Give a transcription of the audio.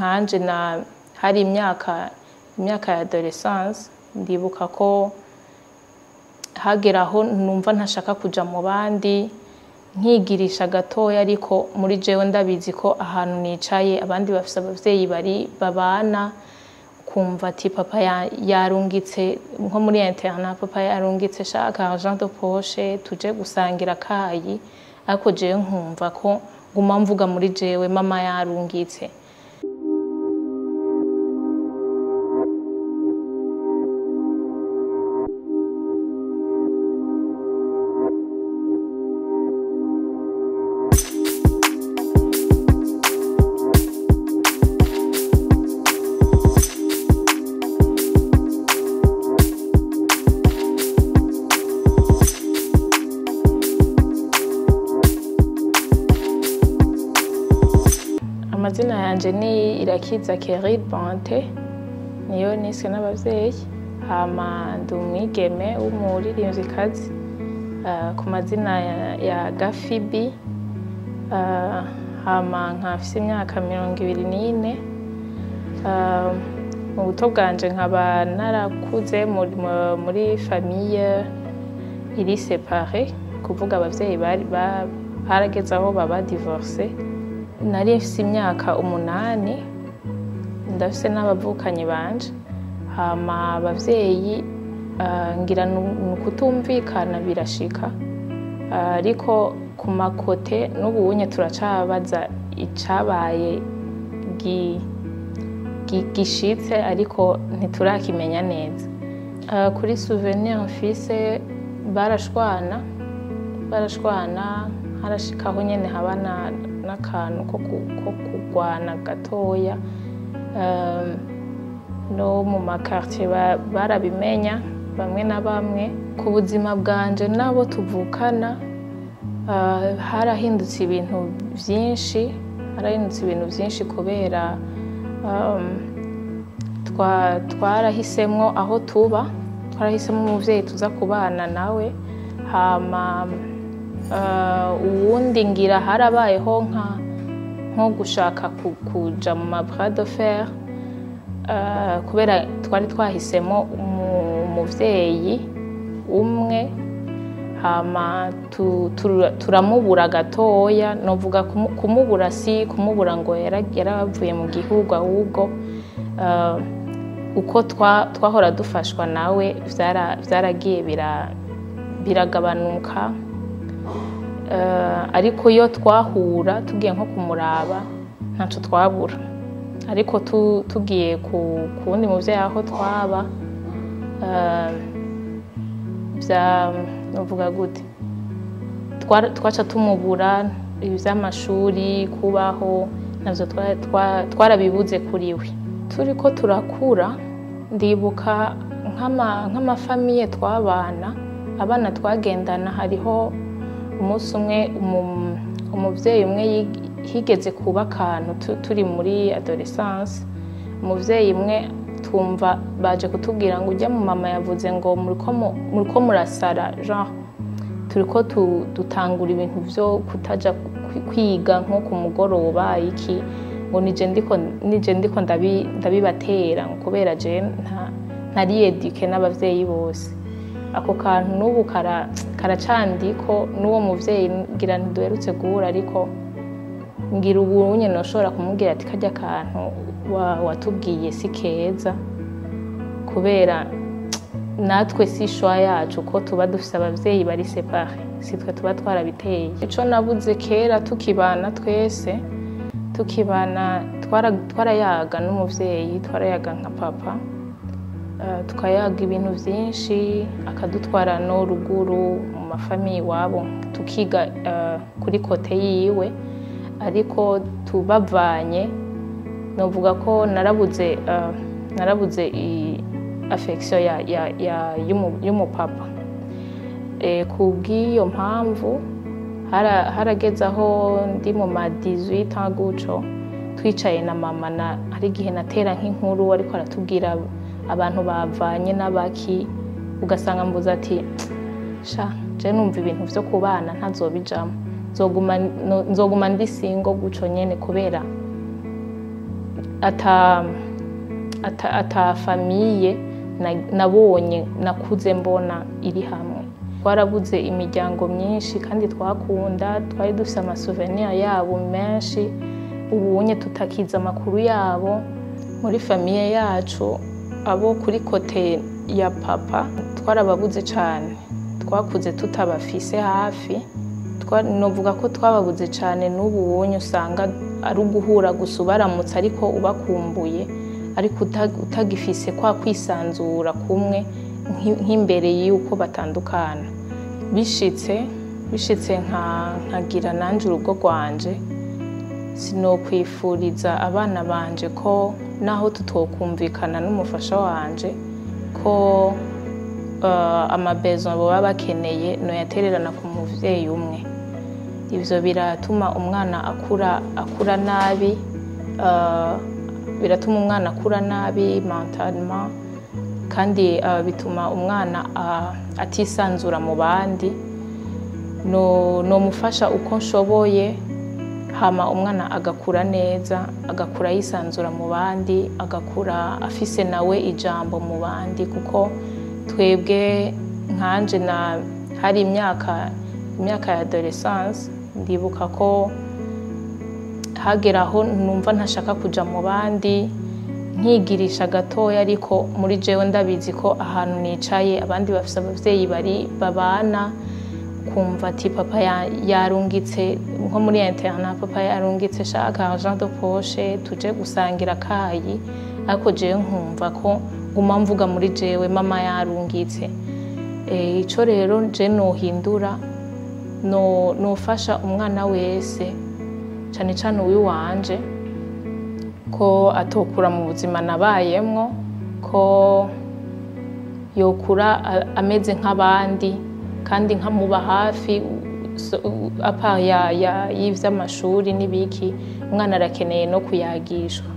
Nkanje na hari imyaka ya adolescence, ndibuka ko hagera aho numva ntashaka kuja mu bandi, nkigirisha gatoya, ariko muri jewe ndabizi ko ahantu nicaye abandi bafise abavyeyi bari babana, kumva ati papa yarungitse nko muri internat, papa yarungitse shaka argent de poche tuje gusangira kayi, ariko jewe nkumva ko nguma mvuga muri jewe mama yarungitse. Amazina yanje ni Irakiza Keride Bonte, niyo niswe n'abavyeyi. Hama ndi umwigeme w'umuririmvyikazi ku mazina ya Gafibi. Hama nkafise imyaka 24. Mu buto bwanje nkaba narakuze muri famille iri séparée, kuvuga abavyeyi bari harageze aho baba divorcé. Nari mfise imyaka 8, ndafise n'abavukanyi banje. Hama abavyeyi ngira nukutumvikana birashika, ariko ku makote n'ubunye turacabaza icabaye gishitse, ariko ntiturakimenya neza. Kuri souvenir mfise, barashwana, harashikaho nyene haba n'akantu ko kugwana gatoya. No mu makartier barabimenya bamwe na bamwe. Ku buzima bwanje nabo tuvukana, harahindutse ibintu vyinshi, harahindutse ibintu vyinshi kubera twarahisemwo aho tuba, twarahisemwo umuvyeyi tuza kubana nawe. Hama uwundi ngira harabayeho nko gushaka kuja mu ma bras de fer, kubera twari twahisemo umuvyeyi umwe. Hama turamubura gatoya. Novuga kumubura si kumubura ngo yaravuye mu gihugu, ahubwo uko twahora dufashwa nawe vyaragiye biragabanuka. Ariko iyo twahura tugiye nko kumuraba ntaco twabura, ariko tugiye ku wundi muvyeyi aho twaba, novuga gute, twaca tumubura. Ivy'amashuri kubaho navyo twarabibuze kuri we. Turiko turakura, ndibuka nk'amafamiye twabana, abana twagendana, hariho umunsi umwe umuvyeyi umwe higeze kuba akantu turi muri adolescence. Umuvyeyi umwe twumva baje kutubwira ngo ujya mu mama yavuze ngo muriko murasara, genre turiko dutangura ibintu vyo kutaja kwiga nko ku mugoroba iki, ngo nije ndiko ndabibatera kubera je ntari eduke n'abavyeyi bose. Ako kantu n'ubu karacandiko n'uwo muvyeyi ngira ntiduherutse guhura, ariko ngira ubu nyene noshobora kumubwira ati karya kantu watubwiye si keza, kubera natwe si choix yacu ko tuba dufise abavyeyi bari séparé, si twe tuba twarabiteye. Ico nabuze kera tukibana twese, tukibana twarayaga n'umuvyeyi, twarayaga nka papa, tukayaga ibintu vyinshi, akadutwara no ruguru mu mafamiye iwabo, tukiga kuri kote yiwe. Ariko tubavanye, novuga ko narabuze affection y'umupapa. Kubw'iyo mpamvu harageze aho ndi mu ma 18 ans guco, twicaye na mama, na hari igihe natera nk'inkuru ariko aratubwira abantu bavanye n'abaki, ugasanga mbuze ati sha je numva ibintu vyo kubana ntazobijamo, nzoguma ndi single guco nyene, kubera Ata ata, ata famille nabonye nakuze mbona iri hamwe. Twarabuze imiryango myinshi kandi twakunda, twari dufise ama souvenir yabo menshi, ubunye tutakiza amakuru yabo. Muri famille yacu, abo kuri côté ya papa twarababuze cane, twakuze tutabafise hafi. Novuga ko twababuze cane. N'ubu ubonye usanga ari uguhura gusa ubaramutse, ariko ubakumbuye, ariko utagifise kwa kwisanzura kumwe nk'imbere y'uko batandukana. Bishitse nkagira nanje urugo rwanje, sinokwifuriza abana banje ko naho tutokumvikana n'umufasha wanje, ko ama besoins baba bakeneye noyatererana ku muvyeyi umwe. Ivyo biratuma umwana akura nabi, biratuma umwana akura nabi mentalement, kandi bituma umwana atisanzura mu bandi. No nomufasha uko nshoboye, hama umwana agakura neza, agakura yisanzura mu bandi, agakura afise nawe ijambo mu bandi, kuko twebwe nkanje na hari imyaka ya adolescence, ndibuka ko hagera aho numva ntashaka kuja mu bandi, nkigirisha gatoya, ariko muri jewe ndabizi ko ahantu nicaye abandi bafise abavyeyi bari babana, kumva ati papa yarungitse nko muri internat, papa yarungitse shaka argent de poche tuje gusangira kayi, ariko jewe nkumva ko nguma mvuga muri jewe mama yarungitse. Ico rero je nohindura, no nofasha umwana wese, cane cane uwiwanje, ko atokura mu buzima nabayemwo, ko yokura ameze nk'abandi, kandi nkamuba hafi à part ya y'ivy'amashuri n'ibiki. Umwana arakeneye no kuyagishwa.